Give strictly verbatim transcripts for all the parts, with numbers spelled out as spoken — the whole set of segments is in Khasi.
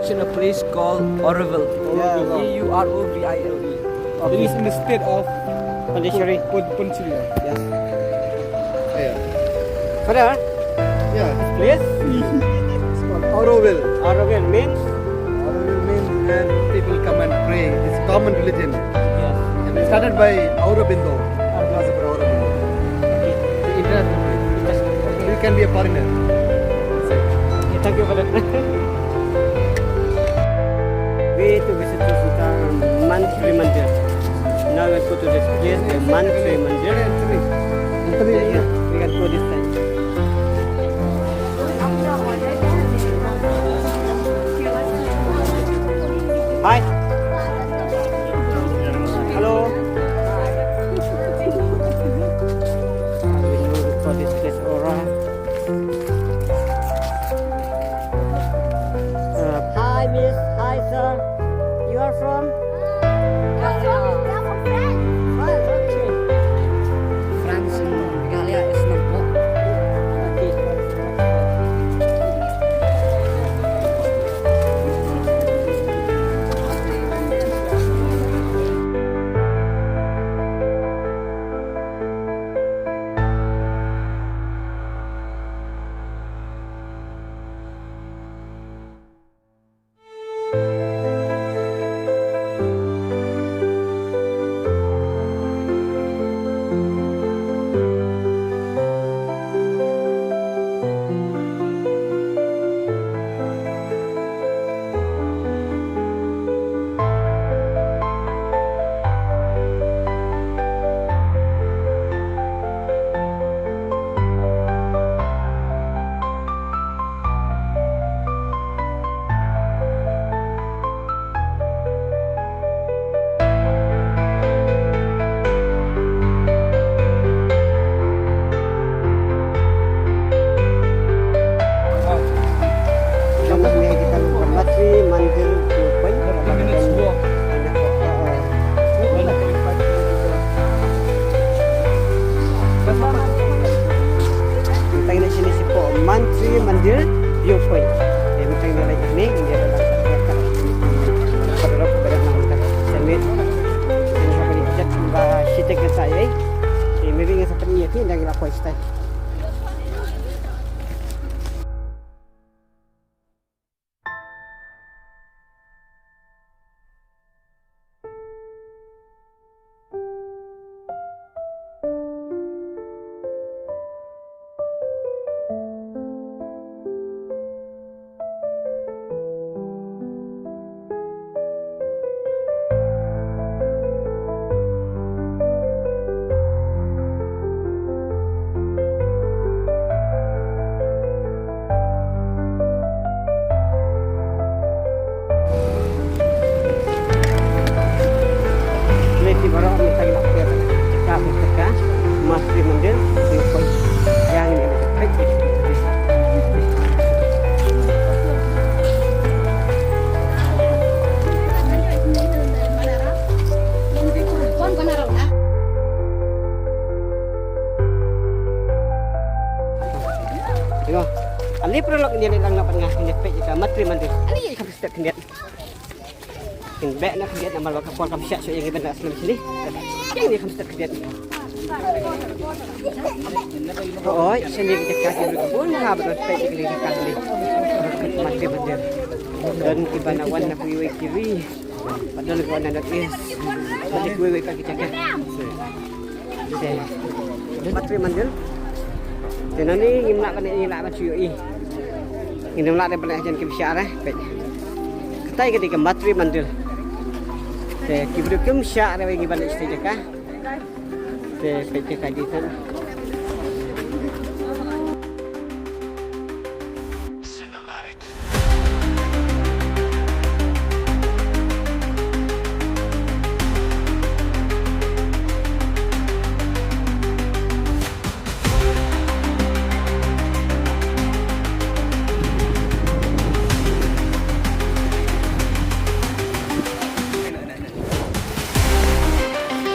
In a place called Auroville. Yeah. A U R O V I L E. Okay. It is in the state of Pondicherry. Pon-, Pon-, Pondicherry. Yes. Yeah. Father? Yeah. This place? It's called Auroville. Auroville means? Auroville means where people come and pray. It's common religion. Yes. And it started by Aurobindo. Philosopher Aurobindo. Okay. The international place. Interesting. You can be a foreigner. Okay, thank you for that. We to visit to Sultan Mantri Mandir. Now we go to this place, the Mantri Mandir. Yeah, yeah. We can go this side. Hi. Hello. This is Aura. Uh, hi, miss. Hi, sir. You are from? France, okay. France in Meghalaya is not hot. Okay. Mantri Mandir viewpoint. Mynta ngin ïa shim sha Mantri Mandir viewpoint. Te mynta ngin ïa leit hangne, ngin ïa leit hangne. Ba shi taïew ngin sa pynïaid, te maybe ngin sa pynïaid, te ngin la poi shatai. Leit baroh mynta ngi la poi jaka, jaka Mantri Mandir, ngi poi ïa ngi. Ayo, ale paralok, ngi ïa leit lang noh bad nga, ngi ïa peit ïa ka Mantri Mandir. Ale, kham step khyndiat. Ngi beh noh khyndiat namar ba ka por kam shah shuh ïa ngi ban da slem shane. Ïa ngi kham step khyndiat. Oi, shane ka jaka ki briew bun ha ba don peit ïa ka jaka shane. Mantri Mandir. Don kiba na wan na kiwei kiwei. Bad don kiba na dot is. Bad kiwei kiwei pat ki jaka. Te Mantri Mandir. Te nangne ngim lah ban, ngim lah ban shu ïohi. Ngim lah ban leh hajan kim shah re, peit. Katai ka dei ka Mantri Mandir. Te ki briew kim shah re, ngi ban leit sha jaka. Te peit ka dei kan.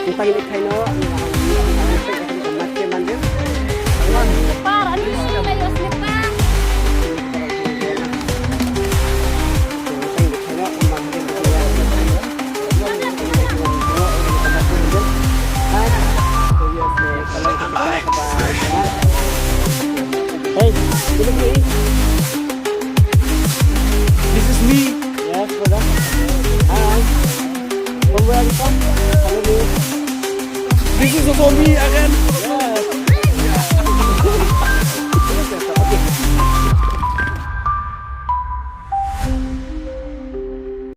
Kita ini kaino, ini lah, ini lah, ini lah, ini lah, ini lah. Par, ani, ayo, slipper. This is also me again.